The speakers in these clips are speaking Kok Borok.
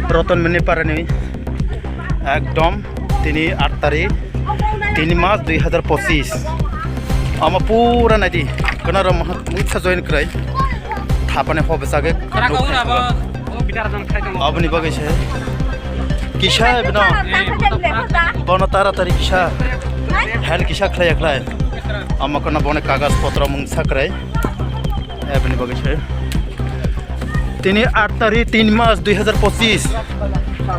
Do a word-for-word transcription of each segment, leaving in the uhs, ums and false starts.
Roton Mini Parani ekdom tini aat tarikh, tini mas dui hazar pochis. Ama pura naidi, kana rom mutsa join krai. Thapani hobe sage. Aboni bagwi se kisa bino. Bono taratari kisa hel kisa khlai khlai. Ama kana bone kagas potro mungsa krai. Aboni bagwi se. Tini aat tarikh tin mas dui hazar pochis.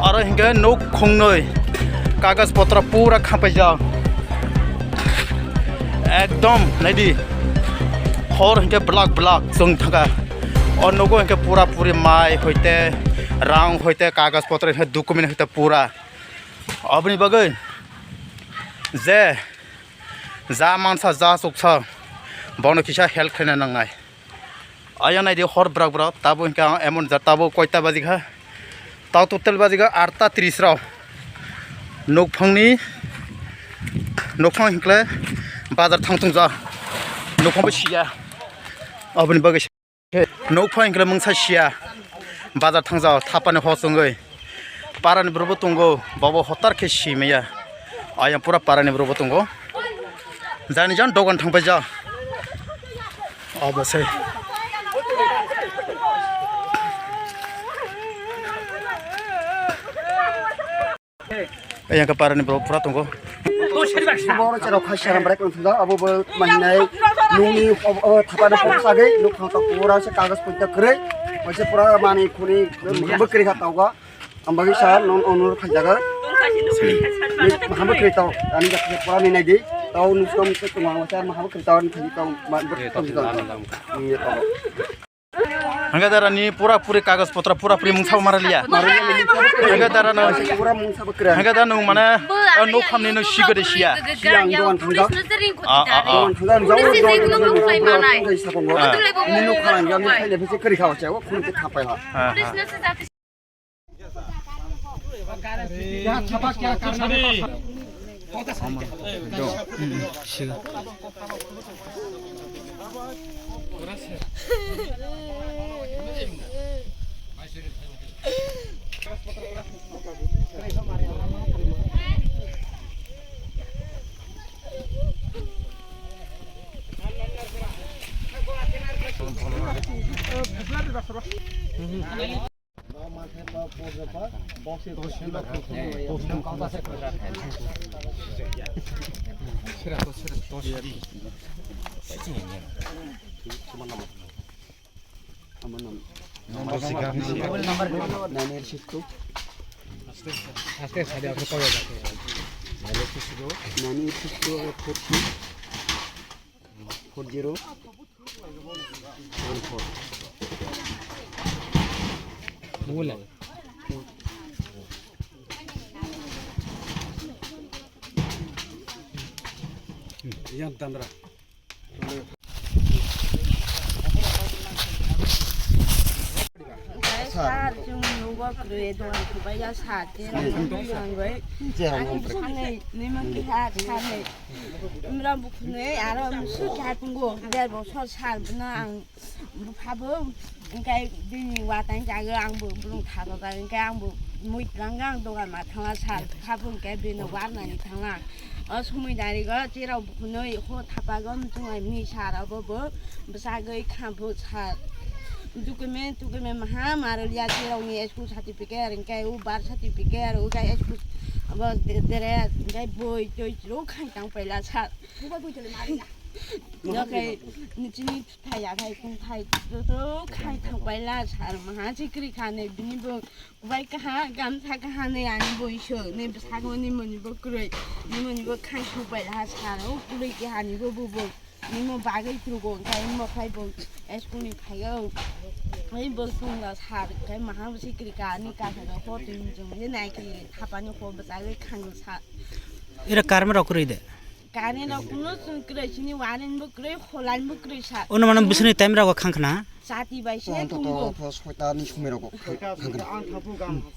Aro hinkhe nuk khungnwi kagas potro pura khapaijak. Ekdom naidi. Hor hinkhe blak blak chwng thangkha. O nugo hinkhe pura puri mai hoite, rang hoite, kagas potro hinkhe document hoite pura. Oboni bagwi je ja mansa ja chuksa bono kisa help khlaina nangnai. Aya naidi hor brak brak, tabo hinkhe ang emon ja tabo koita baji kha. Tao total baji kha atta tris rok. Nokphangni, nokphang hinkle bazar thang tong ja. Nokphang bo siya. Aboni bagwi se. Nokphang hinkle mungsa siya. Bazar thang ja, thapani hosongwi. Parani borokbo tongo, bobo hotar khe simaya. Ayang pura parani borokbo tongo. Jani jan dogan thangpai ja. Abo se. Ayang khe parani borok pura tongo. Boro cherok khai saram brek wng thungjak, abo bo mahinai nungni thapani hok sagwi nokphang tok pura se kagoj poita kwrwi, waisa pura mani khuni bwkrwi kha tauga. Ang bagwi sir, non onur khajaga. Maham bwkrwi tau, ani jak pura ni nai di. Tau nuksom se tuma wasa maham bwkrwi tau ani khaji tau ma bwkrwi tau. Ang ya tau. Hangke dara ni pura puri kagoj potra pura puri mungsa mara liya. Hangke dara no. Pura mungsa bwkrwi. Hangke dara no mane, oh, nuk khamni no sigo de siya. Siya ang dogan thangja. Ah, ah, ah. Dogan thangja, ang jauh dogan thangja. Ah. Ni nuk khamni ang jauh khaile bisi kwrwi khawa chawo, khun te khapai ha. Ah, ah. Nine eight six two four three four zero. Yang tandra. Sir, chwng nugo kwrwi dogan khubaiya sir, je rang nangwi. Ani bwsani nima kiha sir ni. Imra bukhunwi aro musu kha tongo, der bosor sir bwno ang buphabo, hwnkhe bini watani jaga ang bo bwrwng thajajak, hwnkhe ang bo mui twlangkha, ang dogan ma thangla sir, buphabo hwnkhe bini warnani thangla. O somoi darigo cherok bukhunwi ho thapago muchunglai mini sir, obo bo bwsagwi kha bo sir. Document, document maha marwlia cherokni school certificate, hwnkhe o birth certificate, o khe school abo de-, dress, hwnkhe boi toi chwrwk khai tang paila sir. Hwnkhe nini thai ya khai kung thai chwrwk khai tang paila sir, maha chikri kha ne bini bo. Bai kaha, gamsa kaha ni ani bo iso, ni bwsakni moni bo kwrwi, ni moni bo khai su bai laha sar, o kwrwi kaha ni bo bo bo, ni mo bagwi trugo, kai mo khai bo, school ni phaio, ai bo sung la sar, kai maha bo sikri ka, ni kaha da ho tin jung, ni nai ki thapani ho bwsagwi khango sar. Ira karma rok kwrwi de. Current rok kuno chwng kwrwi, chini warren bo kwrwi, holan bo kwrwi sir. Ono mano bwswkni time rogo khang khna? Chati bai se tongo. Soita ni somoi rogo khang khna.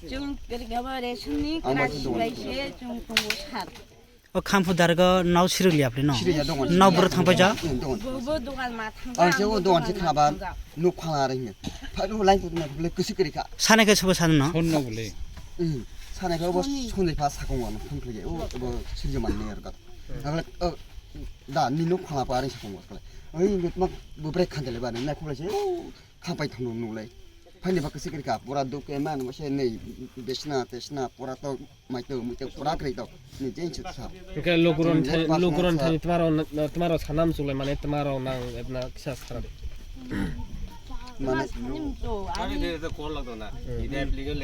Chwng kwrwi gabo ration ni kwrwi bai se chwng tongo sir. O khamphu dargo nau sirili apri no? Sirili ya, dogan. Nau bro thang paja? Dogan. Bo, bo dogan ma thang. Ang se o dogan se khna ba nuk khang are hino. Phai no line tu na bole kusi kwrwi kha. Sane khe sobo sanu no? Phone no bole. Hmm. Sana khe bo Sony. Sony pha sakong wano phone khlai o bo sirjo man ni arka. Agla da ni nuk phala pa ring sakong wano. Oi mitma bo brek khan tele ba ni na khulai se. Khapai thangno nulai. Phaini bakhe sikri ka pura duk ke man mo se nei desna tesna pura to mai to mui to pura kri to. Ni jeng chuk sa. Ke lokuron thai lokuron thai tmaro tmaro sanam chulai mane tmaro nang ebna kisa sara de. Mane. Ani de de call lagdo na. Ide application